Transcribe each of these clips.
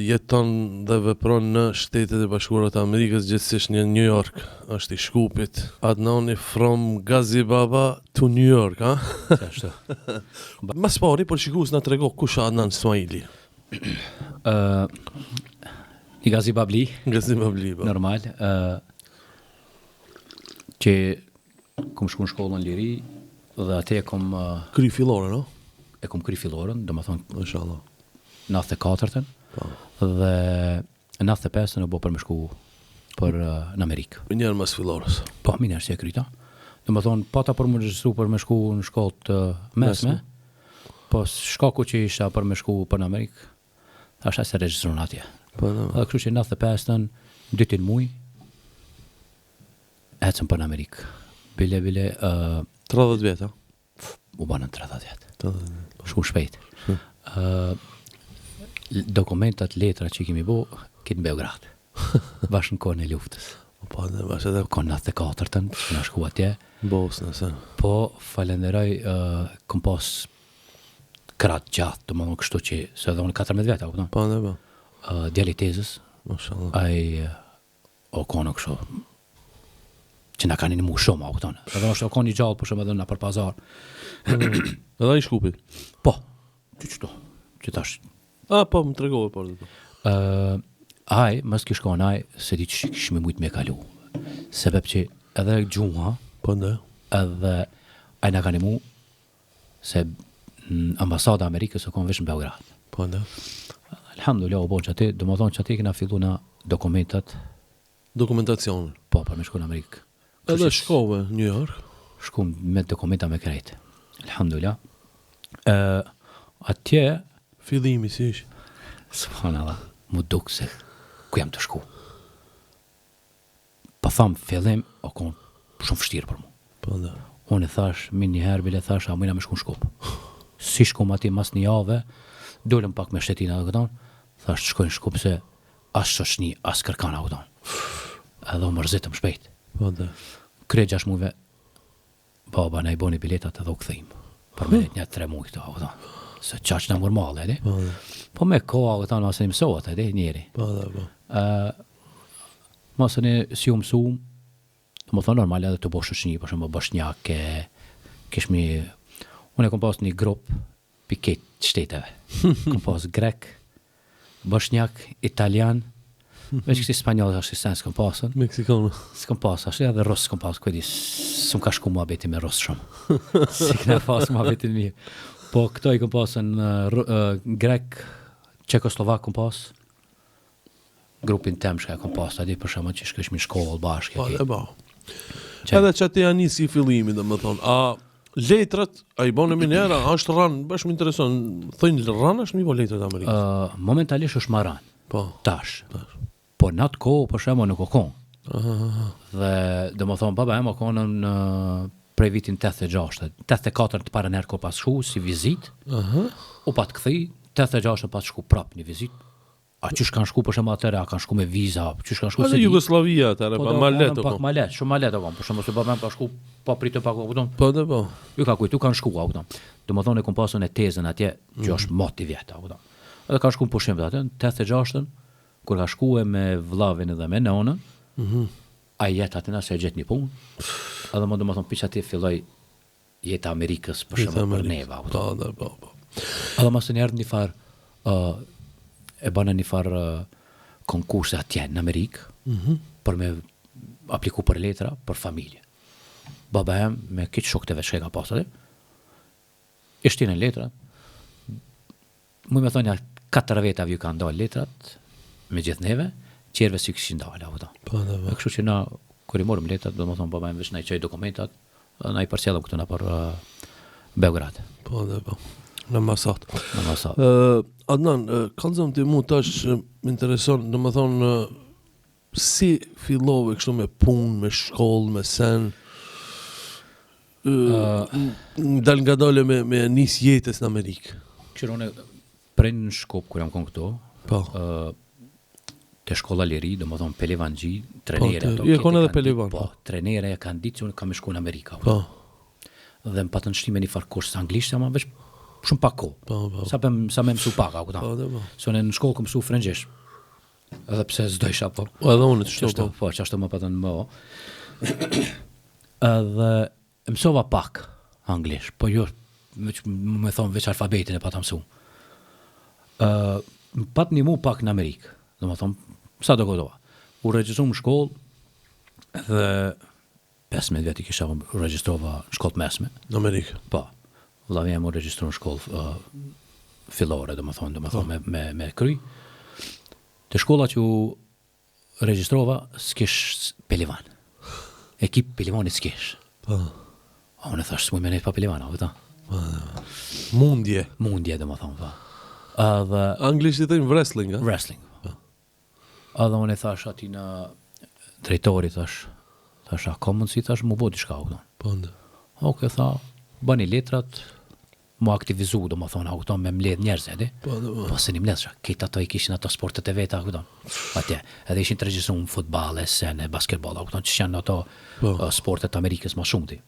jeton dhe vepron në Shtetet e Bashkuara të Amerikës, gjithsesi në New York, është i Shkupit. Adnani from Gazi Baba to New York, ha? Qashtu. Ma s'pari, për shikues na trego kush është Adnan Smaili. Ë një Gazi Babli, Gazi Babli, po. normal, ë që kom shku në shkollën Liri dhe atje kom ë, Kry fillore, no? e kom kry filloren, do më thonë Inshallah. 94-ën Po. dhe në 95-ën u bo për me shku për ë, në Amerikë. Menjëherë mas fillores. Po, menjëherë si e kryta. Do më thonë, pata për më regjistru për me shku në shkollë të mesme, po shkaku që isha për me shku për në Amerikë, thashë se regjistrun atje. Po, no. Dhe kështu që në 95-ën, dytin muj, ecëm për në Amerikë. Bile, bile, uh, 30 vjet, ha? u banën 30 vjet. 30 vjet. Shumë shpejt. Ë dokumentat, letra që i kemi bo, kitë në Beograd. Bash në kohën e luftës. Po, ne bash edhe Kohën 94-ën, që na shku atje. Bosnë, se. Po, falenderoj, uh, kom pas krat gjatë, do më thonë kështu që, se edhe unë 14 vjet, a kupton? Po, ne po. Uh, djali i tezës, Mashallah. ai uh, o konë kështu, që na kanë ndihmu shumë, a kupton? Edhe është o konë i gjallë, për shumë edhe na për pazar. Edhe ai i Shkupit. Po, që qëto, që tash, A, po, më tregove por po. Ë, ai, mos kish kon ai, se di që kishim mujt me kalu. Sebeb që edhe gjuha, Po, ne. edhe ai na ka ndihmu se në ambasada e Amerikës u kon veç në Beograd. Po, ne. Alhamdulillah u bon që aty, do më thonë që aty kena fillu na dokumentat, Dokumentacionin. po për me shku në Amerikë. Kështu Edhe që shkove në New York. Shkum me dokumenta me krejt. Alhamdulillah. Ë atje, Fillimi si ish. subhanallah, mu duk se ku jam të shku. Po tham fillim, o kon shumë vështirë për mu. Po, ne. Unë e thash, mi një herë bile thash, a mujna me shku në Shkup. Si shkum aty mas një jave, dolëm pak me shtetina dhe këton, thash të shkoj në Shkup se as shoqni, as kërkan a kupton. Edhe u mërzitëm shpejt. Po, ne. Krye 6 mujve, baba na i boni biletat edhe u kthejm. Për me let një 3 muaj këto, a kupton. Se qaq na mor malli, e di? Po, ne. Po me kohë, a kupton, mos e mësohet, e di, njeri. Po, ne, po. Ë mos e si u mësuam, do më thonë normal edhe të bo shoqni, për shembull boshnjake, kishmi unë e kom pas një grup piket shteteve. kom pas grek, boshnjak, italian, veç kësi spanjoll ashtu sen s'kom pasën. Meksikano. S'kom pas ashtu edhe rus s'kom pas, ku e di, s'm ka shku muhabeti me rus shumë. Si kena pas muhabetin mirë. Po këto i kom pasën uh, ru- uh, grek, çekoslovak kom pas. Grupin tem shka e kom pas, a di për shembull që shkojshim në shkollë bashkë. Po, e ne, po. Që- Edhe që aty janë nisi fillimi, do më thonë. A letrat, a i bone menjëherë, a është rran, bash më intereson, thënë rran është mi bo letrat e Amerikës. Uh, momentalisht është më ranë, Po. tash. Tash. Po në atë kohë për shembull nuk u kon. Aha, aha. Dhe do më thonë baba em u konën në prej vitin 86, 84 të parën herë kur pas shku si vizitë, Aha. u pat kthy, 86 pat shku prap një vizitë. A qysh kanë shku për shembull atëherë, a kanë shku me viza, qysh kanë shku Edhe se di. Jugosllavia atëherë, Po pa do ma konën lehtë u pak kon. ma lehtë, shumë ma lehtë u kon. Për shembull se baba em ka shku pa pritë pak, a kupton? Po, ne, po. Ju ka kujtu kanë shku, a kupton. Do më thonë e kom pasur e tezën atje, që është mot i vjet, a kupton. Edhe ka shku në pushim dhe atë, në 86-ën, kur ka shkue me vllavin edhe me nonën, mm Mhm. ai jet aty se e gjet një punë. Edhe më do më thonë piç aty filloi jeta e Amerikës për Jeta shembull për Amerikës. neva, a kupton. Po, ne, po, po. Edhe mas të njerë një farë, uh, e banë një farë uh, konkurse atje në Amerikë, mm Mhm. për me apliku për letra, për familje. Baba em me këtë shokët e vetë që e ka pasur aty, i shtinë letrat, mu me thonë ja katër vetave ju kanë dalë letrat, me gjithë neve, qerve si kishin dalë, a kupton. Po, ne, po. E Kështu që na, kur i morëm letrat, do më thonë baba em veç na i çoi dokumentat, dhe na i përcjellëm këtu na për uh, Beograd, Po, ne, po. Në ambasad. në ambasadë. Ë, Adnan, ë, kallzom ti mu tash ë, më intereson, do më thonë ë, si fillove kështu me punë, me shkollë, me sen? Ë, uh, dal nga dale me me nis jetës në Amerikë. Kështu unë prej në Shkup kur jam kon këtu, Po. ë te shkolla Liri, do më thonë Pelivanxhi, trenere Po, te- ato. je kete kon edhe kanë Pelivan, ditë, Po, trenere e kanë ditë që unë kam me shku në Amerikë. Po. Dhe më patën shtime një farë kurs anglisht, ama veç. Shumë pak kohë. Po, po. Sa, për, sa me mësu pak, a kupton. Po, po. Se unë në shkollë kom mësu frëngjisht. Edhe pse s'dojsha, po. Po edhe unë qështu, Qashtu, po. po, qashtu më patën më. Edhe mësova pak anglisht, po jo, veç, me thonë, veç alfabetin e pata mësu. Ë, më pat nimu pak në Amerikë, do më thonë, sa do godova. U regjistru në shkollë dhe 15 vjet i kisha u regjistrova në shkollë të mesme. Në Amerikë. Po, vëllavi jem u regjistru në shkollë uh, fillore, do më thonë, do më thonë, me, me, me kry. Te shkolla që u regjistrova, s'kish pelivan. Ekip pelivanit s'kish. Po. A unë e thash, s'muj me nejt pa pelivan, a kupton? Mundje. Mundje, do më thonë, po. Edhe Anglisht i thënë wrestling, a? wrestling. Po. Edhe unë e thash ati në drejtori, thash, thash, a ka mundësi, thash, mu bo diçka, a kupton? Po, ndë. Oke, tha, bëni letrat, mu aktivizu, do më thonë, a kupton, me mbledh njerëz, e di? Po, do, po. Po se një mbledh, këtë ato i kishin ato sportet e veta, a kupton? Atje, edhe ishin të regjistruar në futboll, e sene, basketball, a kupton, që janë ato Po. uh, sportet të Amerikës më shumë ti.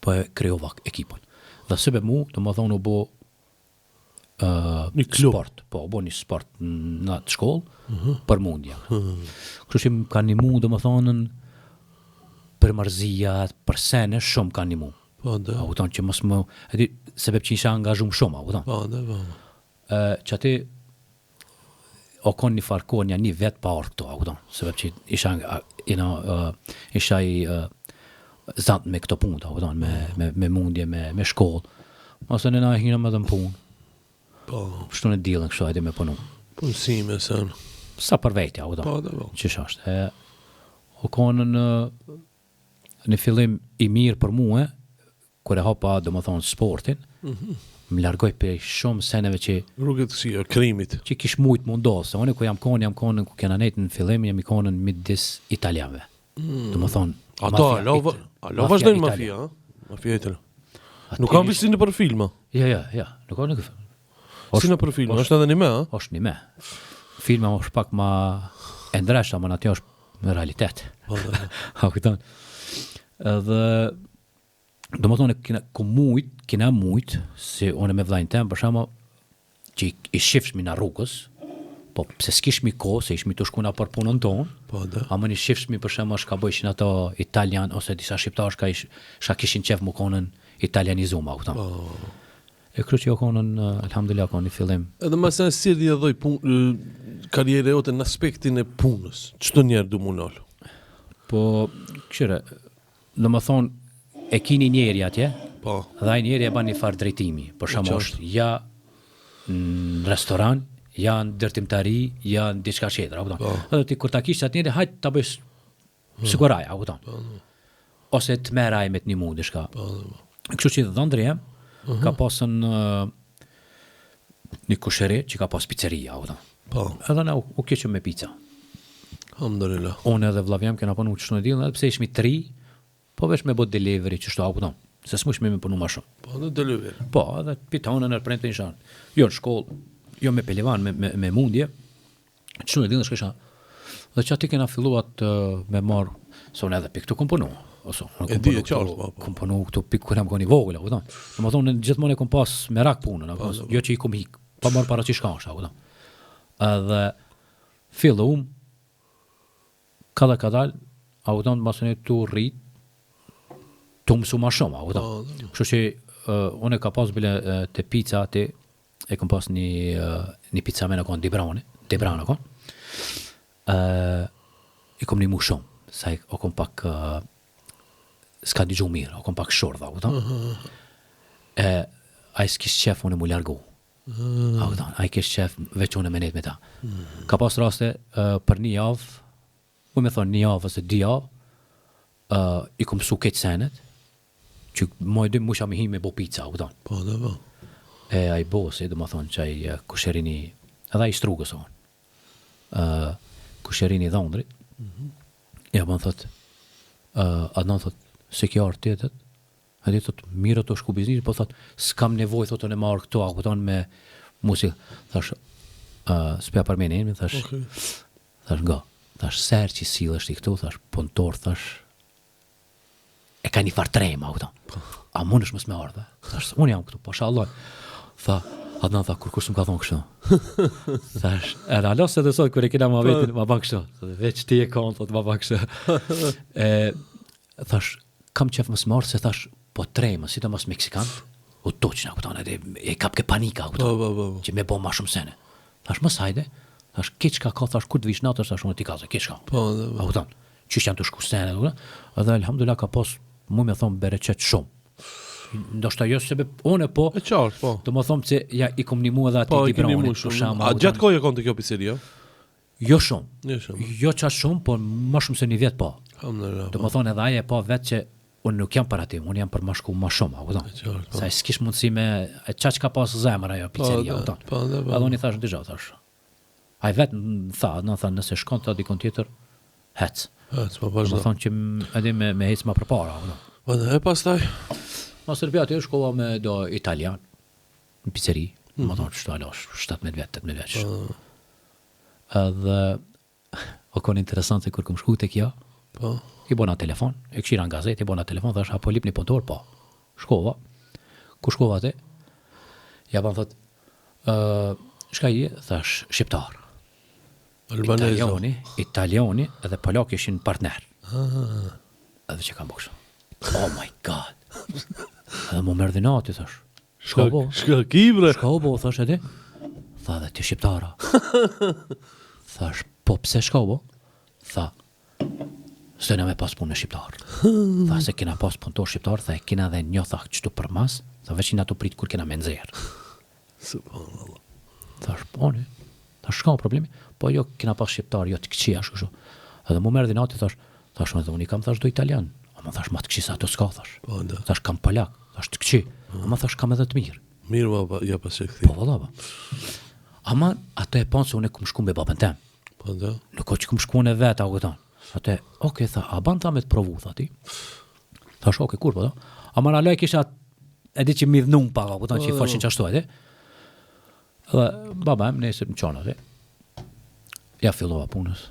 Po e krijova ekipin. Dhe sebe mu, do më thonë, u bo uh, Një klub. sport, po, u bo një sport në atë shkollë, uh -huh. për mundja. Kështu që më ka nimu, do më thonë, për mërzia, për sene, shumë ka nimu. Po, ndë. A kupton që mos më, e di, sebeb që isha angazhuar shumë, a kupton? Po, ndë, po. Ë që aty o kon një farë kohë, një një vet pa ardhur këtu, a kupton? Sebeb që isha a, you know, uh, isha i uh, zant me këto punë, a kupton, me me me mundje, me me shkollë. Ose ne na hinëm edhe në punë, Po, kështu në diellën kështu hajde me punu. punësime, sen. Sa për vete, a kupton? Po, ndë, po. Qysh është? E, o konë në, në fillim i mirë për mue, kur e hapa, do më thonë, sportin, mm Mhm. -hmm. më largoj prej shumë seneve që Rrugët këqija, krimit. që kish mujt mu ndodh, se unë ku jam konë, jam konë ku kena nejt në fillim, jam i konën midis italianëve. Mm. Do më thonë, Ato, mafia alo, it- va- alo mafia vazhdojnë italian. mafia, a? Mafia italian. Aty Nuk kam ishte- si në për filma. Jo, jo, jo, nuk ka nuk. Si në për filma, është edhe një me, a? Është një me. Filma është pak ma e ndreshta, ma në atje është në realitet. Po, po, po. A kupton? Edhe do më thonë kena ku mujt, kena mujt, si unë me vllajin tem për shembull, që i, i shifshmi në rrugës, po pse s'kishmi kohë, se ishmi të shkuna për punën tonë, Po, da. ama një shifshmi për shembull shka bëjshin ato italian ose disa shqiptarë shka, ish, shka kishin qef më konën italianizum, a kupton? Po. E kështu që jo konën, eh, alhamdulillah, kon një fillim Edhe më sen si rrjedhoi punë karriera jote në aspektin e punës. Çdo njerë du mu nal. Po, këshyre, do më thonë, e kini njeri atje, Po. dhe ai njeri e ban një farë drejtimi. Për shembull qartë. është ja në restoran, ja në ndërtimtari, ja në diçka tjetër, a kupton? Po. Edhe ti kur ta kish atë njeri, hajt ta bësh siguraj, a kupton? Ose të merr ai me të nimu diçka. Po, po. Kështu që dhëndri jem ka pasën ë, një kushëri që ka pas pizzeria, a kupton? Po. Edhe na u, u kishim me pizza. Alhamdulillah. Unë edhe vllavi jem kena punu qështu në diellën, edhe pse ishmi tri, po veç me bë delivery qështu, a kupton? Se s'mushmi me punu ma shumë. Po, në delivery. Po, edhe pitonën në premte isha. Jo në shkollë, jo me pelivan, me, me, me mundje. Qështu në diellën shkesha. Dhe që aty kena filluat uh, me marr, se unë edhe pi këtu kom punu. Ose unë E kom di, punu e qartë, këtu, po, po. kom punu këtu pikë kur jam kon i vogël, a kupton? Domethënë unë gjithmonë e kom pas merak punën, a Po, kupton? Jo që i kom hik, pa marr para që shka është, a kupton? Edhe fillum kadal kadal, a kupton, mbas unë tu rrit, tu mësu ma shumë, a kupton? Po, po. Kështu që uh, unë e ka pas bile uh, te pizza aty, e kom pas një uh, një pizza me në kon Dibrani, Dibran o kon. Ë i kom nimu shumë, sa i o kom pak uh, s'ka dëgju mirë, o kom pak shurdh, a kupton? E ai s'kish qef unë mu largu. A kupton? Ai kish qef veç unë me net me ta. Ka pas raste uh, për një javë, mu me thonë një javë ose dy javë, uh, i kom mësu këtë senet, që moj dy musha me hi me bo pizza, a kupton? Po, da, po. E ai bosi, do më thonë që ai eh, kusherini, edhe ai strugës on. Ë kusherini i dhondrit. Mm -hmm. Ja bën thot, ë Adnan thot, se kjo ardh tjetër. A di thot, mirë të shku biznesi, po thot, s'kam nevojë thot unë e marr këto, a kupton me musi. Thash, ë s'po ja përmend emrin, thash. Okej. Thash nga. Thash ser që sillesh ti këtu, thash punëtor, thash e ka një farë trema, a kupton. A mundesh mos me ardhë? Thash, unë jam këtu, po inshallah. Tha, Adnan tha, kurkush s'më ka thonë kështu. Thash, e hala se dhe sot, kur e kena ma po. vetin, ma ban kështu. Veç ti e konë, thot, ma ban kështu. e, thash, kam qef mos marrë, se thash, po trema, sidomos Meksikan, u tuqna, kupton, edhe e kapke panika, kupton, po, po, po, po. që me bo ma shumë sene. Thash, mos hajde, thash, ke çka ka, thash, kur të vish natës, thash, unë ti ka, ke çka. Po, po, po. A kupton, qysh janë të shku sene, kupton, edhe alhamdulillah ka pas, mu me thonë, bereqet shumë. Ndoshta jo se unë po. E qartë, po. Do të thonë se ja i kom nimu edhe atij po, Dibronit, për shembull. A gjatë kohë e kon te kjo piceria? Jo shumë. Jo shumë. Jo aq shumë, por më shumë se një vjet po. Alhamdulillah. Do të po. thonë edhe ai e pa vetë që unë nuk jam për aty, unë jam për më shku më shumë, a kupton? Qartë, po. Sa s'kish mundësi me e çaq ka pas zemër ajo po, piceria, a kupton? Po, po, po. Edhe unë i thash dëgjo, thash. Ai vetë më tha, do të thonë nëse shkon të dikun tjetër, hec. Hec, po vazhdo. Do të thonë që edhe me me hec më përpara, apo. Po dhe pastaj Në Serbi aty shkova me do italian në piceri, mm -hmm. më thonë çto alo 17 vjet, 18 vjeç. Po. Edhe o kon interesante kur kom shku te kjo. Po. I bona telefon, e këshira në gazetë, i bona telefon, thash, a po lipni punëtor? Po. Shkova. Ku shkova aty? Ja ban thot, ë, shka je? Thash, shqiptar. Albanez. Italiani, italiani edhe polak ishin partner. Ah. Edhe që kam bërë Oh my god. Edhe mu m'erdhi inati, thash. Shka bo? Shka ki bre? Shka bo, thash edhe. Tha dhe ti shqiptara. Thash, po pse shka bo? Tha, s'dojna me pas punë me shqiptar. Tha se kena pas punëtor shqiptar, tha e kena dhe një tha qëtu përmas, tha veç jena tu prit kur kena me nxjerr. Subhanallah. Thash, po ne. Thash, shka problemi? Po jo, kena pas shqiptar, jo të këqija, ashtu kështu. Edhe mu m'erdhi inati, thash, thash, edhe unë i kam thash do italian. Ama thash, ma të këqij se ato s'ka, thash. Po, da. Thash, kam polak, thash, të këqij. Ama thash, kam edhe të mirë. Mirë, ma, ja pas e këthi. Po, valla, po. Ama ato e panë se unë e kum shku me babën tem. Po da. Nuk o që kum shku unë vetë, a kupton. Atë, okay, tha, a ban tha me të provu, tha ti. Thash, okay, kur po do? Ama hala e kisha e di që mi dhnu pak, a kupton, që i po, foshin qashtu, e di. Dhe baba em nesër më çon aty. Ja fillova punës.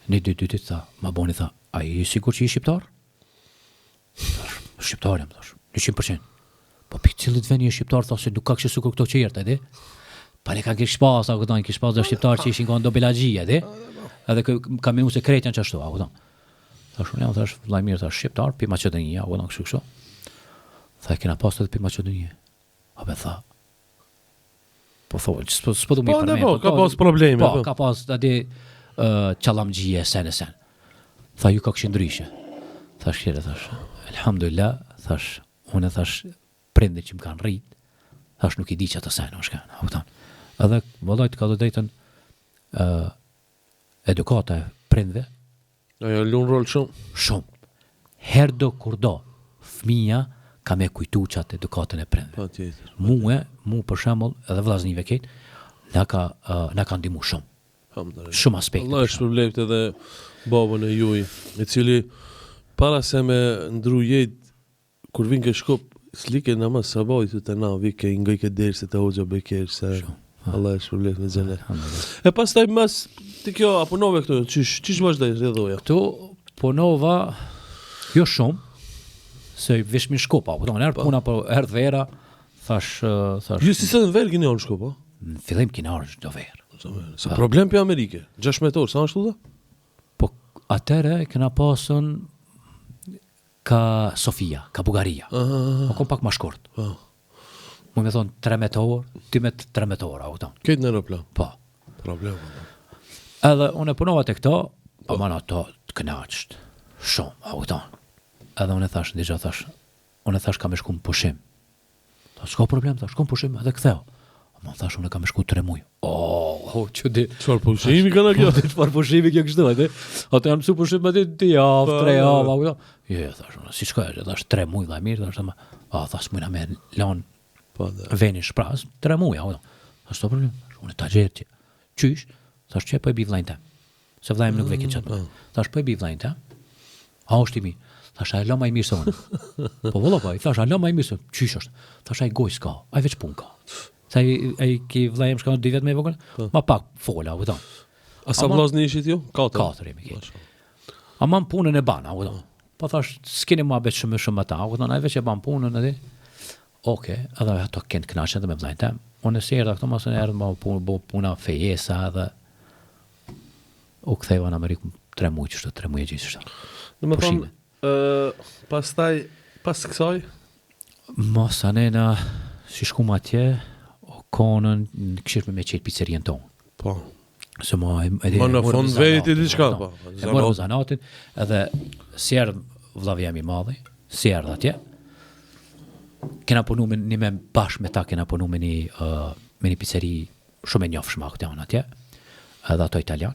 Një dy dy ditë tha, ma boni tha, a je i sigurt që je shqiptar? Thash, shqiptar jam, thash, 100%. Po pi cilit vend je shqiptar, tha se nuk ka kështë sikur këto që jertë, e di? Pa ne kanë kish pas, a kupton, kish pas do shqiptar që ishin kanë do belagji, e di? Edhe kë, ka menu se krejt janë qashtu, a kupton. Thash, unë jam, thash, vllai mirë, thash, shqiptar, pi Maqedonia, a kupton, kështu kështu. Tha, e kena pas edhe pi Maqedonie. A be tha, po thonë, që s'po, s'po du mi po, përmen. Po, ka pas probleme. Po, po. ka pas, adi, uh, çallamxhie, sen e sen. Tha, ju ka kështë ndryshe. Thash, kjere, thash, elhamdulillah, thash, unë thash, prindit që më kanë rrit, thash, nuk i di që ato sen, është kanë, a kupton. Edhe, vëllai të kallxoj drejtën, uh, edukata e prindve, Ajo lun rol shumë. Shumë. Herdo kurdo, fëmija ka me kujtu qatë edukatën e prindve. Patjetër. Mue, mu për shembull, edhe vllaznive krejt, na ka uh, na ka ndihmu shumë. Alhamdulillah. Shumë aspekte. Allah e shpërbleftë edhe babën e juj, i cili para se me ndru jetë Kur vin ke Shkup, s'like namaz sabahit te na vike i ngojke derset te hoxha Bekir se Allah e shpërbleftë me xhenet. E pastaj mas te kjo a punove këtu, qysh qysh vazhdoi rrjedhoja? Këtu punova jo shumë, se vishmi në Shkup, a kupton, erdh po. puna po erdh vera, thash thash. Ju si se në verë keni ardhur në Shkup, po? Në fillim kena ardhur çdo verë. Se problem për Amerike, 16 orë, sa është udha? Po atëherë kena pasën Ka Sofia, ka Bullgaria. Po kon pak ma shkurt. Po. Mu me thonë 13 orë, 12 13 orë, a kupton? Krejt në aeroplan. Po. Problem. Po. Edhe unë e punova te këto, po mana ato të kënaqt. Shumë, a kupton? Edhe unë e thash, diçka thash, unë e thash kam me shku në pushim. Tha, s'ka problem, tha, shko në pushim edhe ktheu. Ama thash, unë kam me shku 3 muj. Oh, oh, që di. Çfarë pushimi kanë kjo? Po, çfarë pushimi kjo kështu, edhe? Ato janë mësu pushim me dy dy javë, po, tre javë, a kupton? Jo, jo, thash, unë si shkoj, thash 3 muaj vlla mirë, thash, ama, a thash s'mujna me lon Po, da. venin shpraz, 3 muaj, a kupton? Thash, s'ka problem, thash, unë ta gjej ti. Qysh? Thash, që po e bi vllajin tem. Se vllai im nuk veke qatë. Mm, thash, po e bi vllajin tem. A është i mirë? Thash, ai la ma i mirë se unë. Po valla po, i thash, a la ma i mirë se unë. Qysh është? Thash, ai gojë s'ka, ai veç punë ka. Se ai ai ki vllai im shkon dy vjet më i vogël, po. ma pak fola, kupton. A sa vllazni ishit ju? Katër. Katër jemi krejt. Ama punën e ban, a kupton. Po thash, s'keni muhabet shumë shumë me ta, a kupton, ai veç e ban punën edhe. Oke, edhe ato kenë të kënaqën edhe me vllajën tem. Unë si erdha këtu, mos e erdha më punë, bo puna fejesa edhe u ktheva në Amerikë 3 muaj qështu, 3 muaj e gjysë qështu. Dhe më thonë, pastaj, pas kësaj, Mos ane na, si shkum atje, o konën, këshish me qetë pizzerinë tonë. Se ma e, e, Ma në fund veti diçka, po. E morëm zanatin, edhe si erdh vllavi jem i madhi, si erdh atje. Kena punu me një me bashkë me ta kena punu me një pizzeri shumë e njofshme këtu janë atje. Edhe ato italian.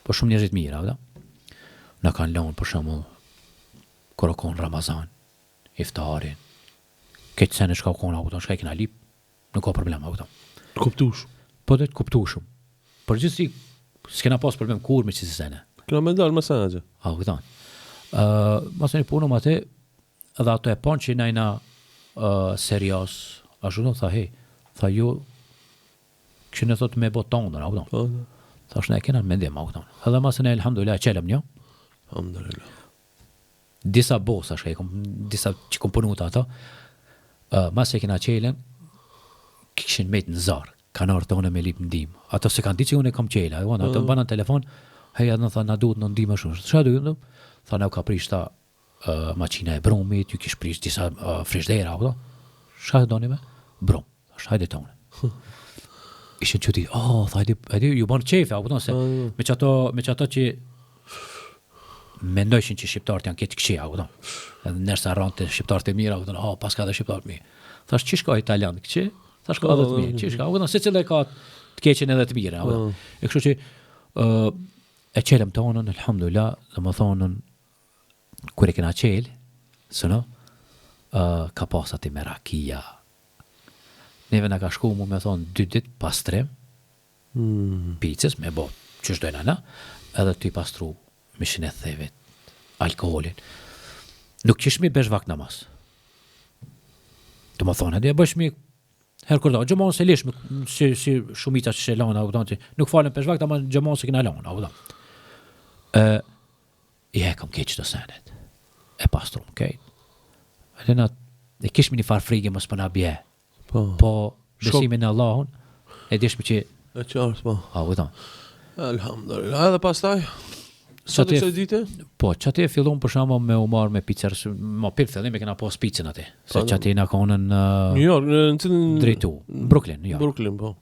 Po shumë njerëz të mirë, a kupton? Na kanë lënë për shembull kur o kon Ramazan, iftarin, këtë sene çka u kon, a kupton, çka i kena lip, nuk ka problem, a kupton. Të kuptush. Po dhe të kuptueshëm. Përgjithësi s'kena pas problem kur me qësi sene. Kena me dalë me sene gjë. A kupton? Mos e një punë më aty, edhe ato e panë që na jena serios, ashtu do tha, hej, tha ju, kështë në thot me bo tondën, a kupton? Thash ne e kena në mendim, a kupton? Edhe mas ne elhamdulillah e qelëm një, Alhamdulillah. Disa bosa shka i kom, disa që kom punu të ato, mas e kena qelën, kishin met në zarë, kanë ardhur tonë me lip ndihmë. Ato se kanë ditë që unë e kam qela, e ato më banë në telefon, hej, atë tha na duhet në ndihmë shumë. Çfarë duhet? Tha na u ka prish ta maqina e brumit, ju kish prish disa frizhdera, apo? Çfarë doni me? Brum. Thash hajde tonë. Ishin çudi, oh, tha hajde, hajde, ju bën qefe, apo se me qato që mendojshin që shqiptarët janë keq këqija, apo Edhe nërsa rrante shqiptarët e mirë, apo oh, pas ka dhe shqiptarët mirë. Thash çish ka italian këqi? Thash ka edhe të mirë, çish ka, apo secili ka të keqen edhe të mirën, apo. E kështu që e qelëm tonën, alhamdulillah, domethënë kur e kena qel, së no, ka pas aty me rakia. Neve na ka shku mu me thonë 2 ditë pastrim, picës, me bo qysh dojna na, edhe ty pastru mishin e thevit, alkoholin. Nuk qishmi besh vakt namaz. Do më thonë, edhe e bëshmi herë kur do, xhumon se lishmi, si shumica që se lanë, a kupton që nuk falën pesh vakt, ama xhumon se kena lanë, a kupton. E, i hekëm keq të senet. E pastrum kejt. Edhe na e kishmi një farë frige mos po na bje. Po besimin në Allahun, e dishmi që E qartë, po. A kupton. Alhamdulillah. Edhe pastaj, sa të kësaj dite? Po, që aty e fillum për shembull me u marr me pizzë, më pir fillim e kena pas pizzën aty. Se që aty na konën New York, në cilin drejtu, Brooklyn, New York. Brooklyn, po.